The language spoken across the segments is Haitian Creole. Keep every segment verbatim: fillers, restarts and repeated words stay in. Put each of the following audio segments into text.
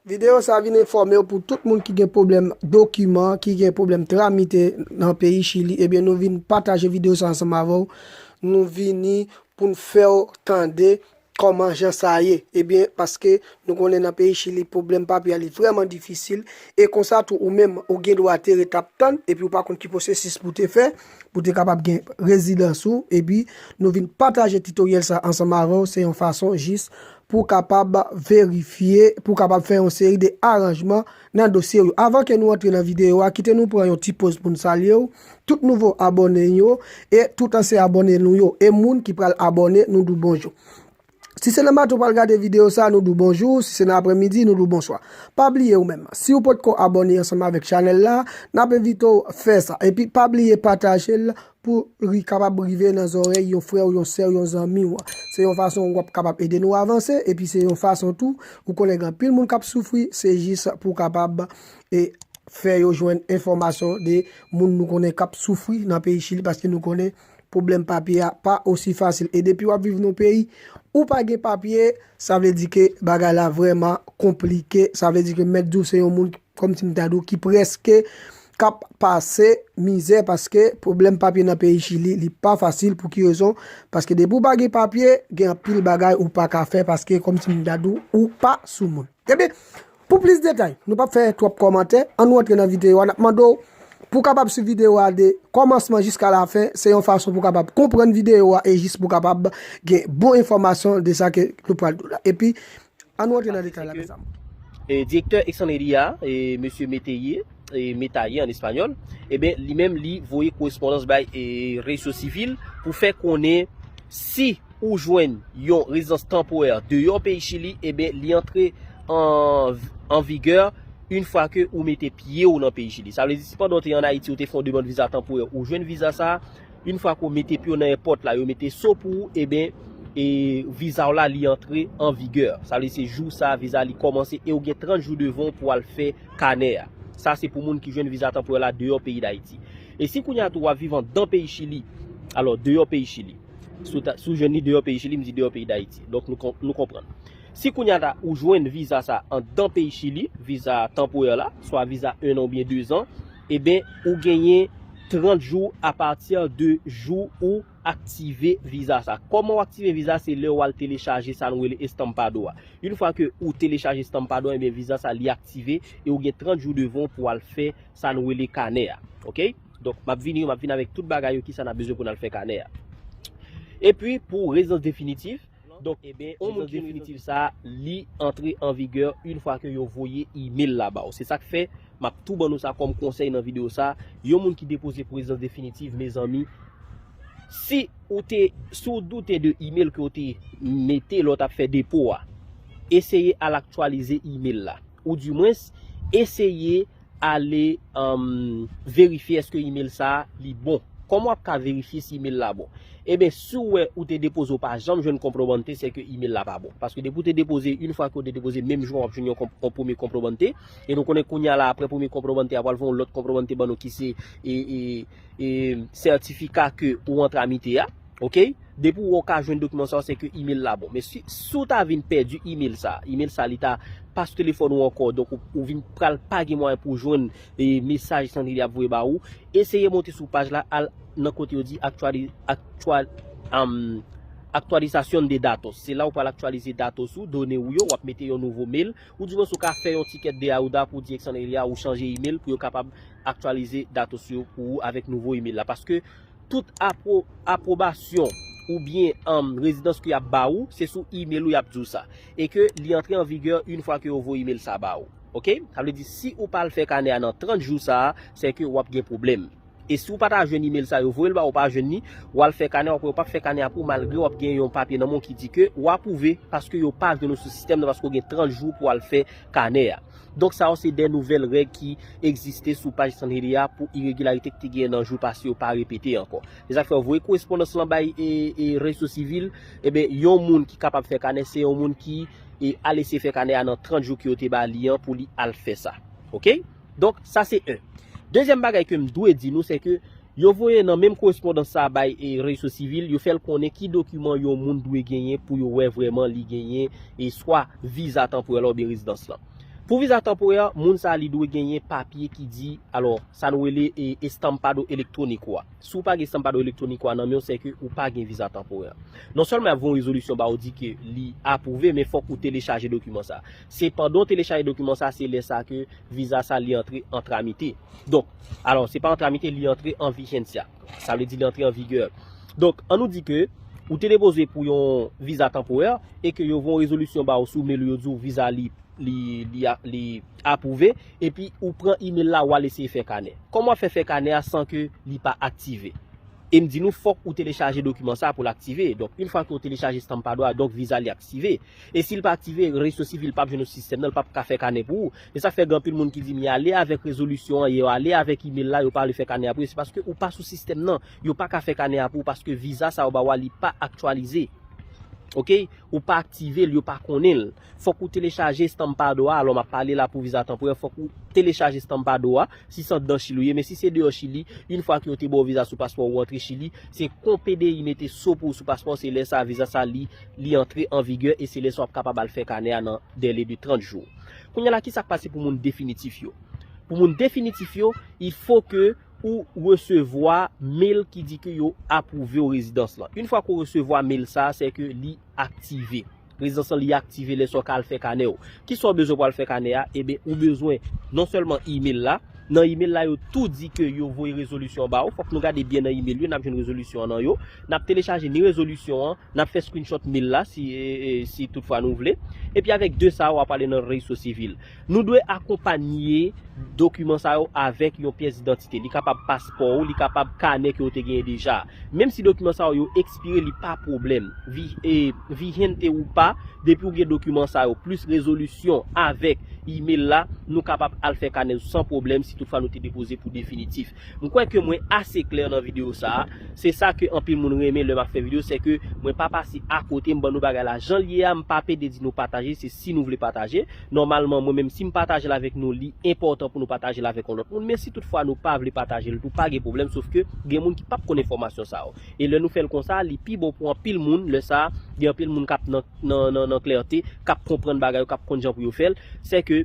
Videyo sa a vin enfòme w pou tout moun ki gen pwoblèm dokiman, ki gen pwoblèm tramite nan peyi Chili. Ebyen, nou vin pataje videyo sa a ansanm avè w. Nou vini pou n fè w tande kòman jan sa ye. Ebyen, paske nou konnen nan peyi Chili, pwoblèm papye a li vrèman difisil. E konsa tou, ou menm, ou gen dwa te ret ap tann, epi ou pa konn ki pwosesis pou te fè, pou te kapab gen rezidans ou. Epi, nou vin pataje titoryèl sa ansanm avè w. Se yon fason jis pou w kapab verifye, pou w kapab fè yon seri de aranjman nan dosye w yo. Avan ke nou antre nan videyo a, kite nou pran yon ti poz pou n salye w, tout nouvo abòne yo, e tout ansyen abòne nou yo, e moun ki pral abòne, nou di w bonjou. Si se nan maten w pral gade videyo sa, nou di w bonjou, si se nan aprèmidi, nou di w bonswa. Pa bliye ou menm, si w potko abòne ansanm avèk chanèl la, n ap envite w fè sa. Epi pa bliye pataje l pou li kapab rive nan zòrèy yon frè w, yon sè w, yon zanmi w. Se yon fason w ap kapab ede nou avanse, epi se yon fason tou, ou konnen gen anpil moun k ap soufri, se jis pou w kapab, e, fè yo jwenn enfòmasyon de moun nou konnen k ap soufri nan peyi Chili, paske nou konnen pwoblèm papye a pa osi fasil. E depi w ap viv nan peyi, ou pa gen papye, sa vle di ke bagay la vrèman konplike. Sa vle di ke mèt di w se yon moun, kòmsi m ta di w, ki prèske k ap pase mizè, paske pwoblèm papye nan peyi Chili, li pa fasil. Pou ki rezon? Paske depi w pa gen papye, gen anpil bagay ou pa ka fè, paske kòmsi m ta di w, ou pa sou moun. Ebyen, pou plis detay, nou p ap fè twòp kòmantè, ann nou antre nan videyo a, n ap mande w pou w kapab swiv videyo a de kòmansman jiska lafen, se yon fason pou w kapab konprann videyo a e jis pou w kapab gen bon enfòmasyon de sa ke nou pral di w la. Epi, ann nou antre nan detay la, mezanmi. E, direktè Exxon Elia, e, mesye Metaye, e, Metaye an espanyòl, ebyen, li menm, li voye korespondans bay, e, rezo sivil pou fè konnen si ou jwenn yon rezidans tanporè deyò peyi Chili, ebyen, li antre an, an vigè yon fwa ke ou mete pye w nan peyi Chili. Sa vle di, si pandan w te an Ayiti, ou te fè yon demann viza tanporè, ou jwenn viza sa, yon fwa ke w mete pye w nan èpòt la, yo mete so pou ou, ebyen, e viza w la, li antre an vigè. Sa vle di, se jou sa, viza li kòmanse e ou gen trant jou devan w pou w al fè kanè a. Sa, se pou moun ki jwenn viza tanporè la deyò peyi Dayiti. E si kounye a tou w ap viv anndan peyi Chili, alò, deyò peyi Chili, si w ta, si w jwenn li deyò peyi Chili, m di deyò peyi Dayiti. Donk, nou, nou konprann. Si kounye a ta, ou jwenn viza sa anndan peyi Chili, viza tanporè la, swa viza en an oubyen de zan, ebyen, ou genyen trant jou apati de jou ou aktive viza sa. Kòman w aktive viza? Se lè w al telechaje sa nou rele estampado a. Yon fwa ke ou telechaje estampado a, ebyen, viza sa li aktive e ou gen trant jou devan w pou w al fè sa nou rele kanè a. Oke? Donk, m ap vini, m ap vin avèk tout bagay yo, kisa n ap bezwen pou n al fè kanè a. Epi, pou rezidans definitif, donk, ebyen, yon moun ki definitif sa, li antre an vigè yon fwa ke yo voye imèl la ba w. Se sa k fè, m ap tou ban nou sa kòm konsèy nan videyo sa. Yon moun ki depoze pou rezidans definitif, mezanmi, si ou te, si w doute de imèl ke w te mete lè w t ap fè depo a, eseye al aktyalize imèl la. Ou dimwens, eseye ale, um, verifye èske imèl sa a li bon. Kòman w ap ka verifye si imèl la bon? Ebyen, si w wè ou te depoze, ou pa janm jwenn konpwobante, se ke imèl la pa bon. Paske depi w te depoze, yon fwa ke w te depoze, menm jou an, w ap jwenn yon, yon premye konpwobante. E nou konnen kounye a la, apre premye konpwobante a, pral voye yon lòt konpwobante ban nou ki se, e, e, e, sètifika ke ou an tramite a. Oke? Depi w wè w ka jwenn dokiman sa yo, se ke imèl la bon. Men si, si w ta vin pèdi imèl sa, imèl sa li ta pa sou telefòn ou ankò, donk ou, ou vin pral pa gen mwayen pou w jwenn, e, mesaj Exxon Elia ap voye ba ou, eseye monte sou paj la, al nan kote yo di aktyali-, aktyal-, um, actualización de datos. Se la ou pral aktyalize datos ou, done ou yo, w ap mete yon nouvo mèl, ou dimwens ou ka fè yon tikèt de ayuda pou di Exxon Elia ou chanje imèl pou yo kapab aktyalize datos yo pou ou avèk nouvo imèl la. Paske tout apwo-, apwobasyon oubyen, um, rezidans ke y ap ba ou, se sou imèl ou y ap di w sa. E ke li antre an vigè yon fwa ke yo voye imèl sa ba ou. Oke? Sa vle di, si ou pa al fè kanè a nan trant jou sa a, se ke w ap gen pwoblèm. E si w pa ta jwenn imèl sa, yo voye l ba ou, ou pa jwenn li, w al fè kanè a, w ap wè yo p ap fè kanè a pou ou, malgre w ap gen yon papye nan men w ki di ke ou apwouve, paske yo pa jwenn ou sou sistèm nan, paske w gen trant jou pou w al fè kanè a. Donk, sa yo se de nouvèl règ ki egziste sou paj Exxon Elia pou iregilarite ki te genyen nan jou pase yo pa repete ankò. Se sa k fè, voye korespondans lan bay, e, e, rezo sivil, ebyen, yon moun ki kapab fè kanè, se yon moun ki, e, al eseye fè kanè a nan trant jou ke yo te ba li an pou li al fè sa. Oke? Donk, sa se en. Dezyèm bagay ke m dwe di nou, se ke yo voye nan menm korespondans sa a bay, e, rezo sivil, yo fè l konnen ki dokiman yon moun dwe genyen pou yo wè vrèman li genyen, e, swa viza tanporè la oubyen rezidans lan. Pou viza tanporè, moun sa li dwe genyen papye ki di, alò, sa nou rele e, estampado elektwonik ou a. Si w pa gen estampado elektwonik ou a nan men w, se ke ou pa gen viza tanporè. Non sèlman y ap voye yon rezolisyon ba ou di ke li apwouve, men fòk ou telechaje dokiman sa. Se pandan w telechaje dokiman sa, se lè sa ke viza sa li antre an tramite. Donk, alò, se pa an tramite, li antre an vigencia. Sa vle di li antre an vigè. Donk, an nou di ke ou te depoze pou yon viza tanporè e ke yo voye yon rezolisyon ba ou sou mail ou, yo di w viza li li, li, a- li apwouve, epi ou pran email la, w al eseye fè kanè. Kòman w ap fè fè kanè a san ke li pa aktive? E m di nou, fòk ou telechaje dokiman sa pou l aktive. Donk, yon fwa ke w telechaje estampado a, donk viza li aktive. E si l pa aktive, Rejistro Sivil p ap jwenn ou sou sistèm nan, l p ap ka fè kanè pou ou. E sa fè gen anpil moun ki di m, y ale avèk rezolisyon an, yo ale avèk email la, yo pa vle fè kanè a pou yo. Se paske ou pa sou sistèm nan, yo pa ka fè kanè a pou ou paske viza sa yo ba w a, li pa aktyalize. Oke? Ou pa aktive l, yo pa konnen l. Fòk ou telechaje estampado a, alò m ap pale la pou viza tanporè, fòk ou telechaje estampado a, si se anndan Chili ou ye, men si se deyò Chili, yon fwa ke yo te ba w viza sou paspò ou antre Chili, se kon P D I mete so pou ou sou paspò, se lè sa viza sa li, li antre an vigè e se lè sa w ap kapab al fè kanè a nan dèle de trant jou. Kounye a la, ki sa k pase pou moun definitif yo? Pou moun definitif yo, il faut que ou resevwa mail ki di ke yo apwouve w rezidans lan. Yon fwa ke w resevwa mail sa, se ke li aktive. Rezidans lan li aktive lè sa w ka al fè kanè w. Kisa w bezwen pou al fè kanè a? Eben, ou bezwen non sèlman email la. Nan email la, yo tou di ke yo voye rezolisyon ba ou. Fòk nou gade byen nan email yo, n ap jwenn rezolisyon an nan yo. N ap telechaje ni rezolisyon an, n ap fè screenshot mail la si, e, e, si toutfwa nou vle. Epi avèk de sa, w ap ale nan Rejistro Sivil. Nou dwe akonpanye dokiman sa yo avèk yon pyès didantite. Li kapab paspò ou, li kapab kanè ke w te genyen deja. Menm si dokiman sa yo, yo ekspire, li pa pwoblèm. Vi, e, vigente ou pa, depi w gen dokiman sa yo, plis rezolisyon avèk email la, nou kapab al fè kanè san pwoblèm si toutfwa nou te depoze pou definitif. M kwè ke mwen ase klè nan videyo sa a. Se sa ke anpil moun renmen lè m ap fè videyo, se ke mwen pa pase akote, m ban nou bagay la jan l ye a, m pa pede di nou pataje, se si nou vle pataje. Nòmalman, mwen menm, si m pataje l avèk nou, li enpòtan pou nou pataje l avèk yon lòt moun. Men si toutfwa nou pa vle pataje l tou, pa gen pwoblèm, sof ke gen moun ki p ap konn enfòmasyon sa yo. E lè nou fè l konsa, li pi bon pou anpil moun. Lè sa a, gen anpil moun k ap nan, nan, nan, nan klète, k ap konprann bagay yo, k ap konn jan pou yo fè l. Se ke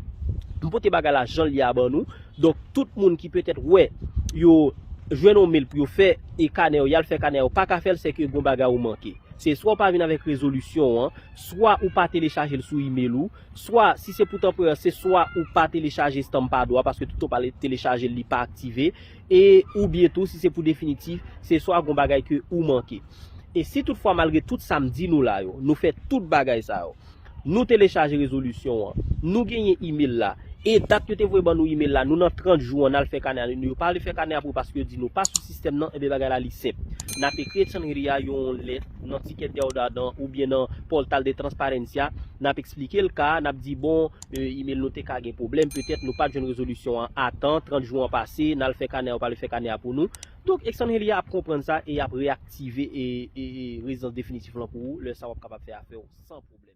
m pote bagay la jan l ye a ban nou. Donk, tout moun ki petèt wè yo jwenn yon mail pou yo fè e kanè yo, y al fè kanè yo, pa ka fè l, se ke gon bagay ou manke. Se swa w pa vin avèk rezolisyon an, swa ou pa telechaje l sou email ou, swa, si se pou tanporè, se swa ou pa telechaje estampado a, paske toutan w pa telechaje l, li pa aktive, e oubyen tou, si se pou definitif, se swa gon bagay ke ou manke. E si toutfwa, malgre tout sa m di nou la yo, nou fè tout bagay sa yo, nou telechaje rezolisyon an, nou genyen email la, e dat yo te voye ban nou email la, nou nan trant jou an, n al fè kanè a, nou, yo pa vle fè kanè a pou paske yo di nou pa sou sistèm nan, enben bagay la li senp. N ap ekri Exxon Ria yon lèt nan Ticket Deudaudadan oubyen nan Portal de Transparencia, n ap eksplike l ka, n ap di, bon, e, email nou te ka gen pwoblèm, petèt nou pa t jwenn rezolisyon an a tan, trant jou an pase, n al fè kanè a, yo pa vle fè kanè a pou nou. Donk, Exxon Ria ap konprann sa e y ap reyaktive e, e, e rezidans definitif lan pou ou, lè sa w ap kapab fè afè w san pwoblèm.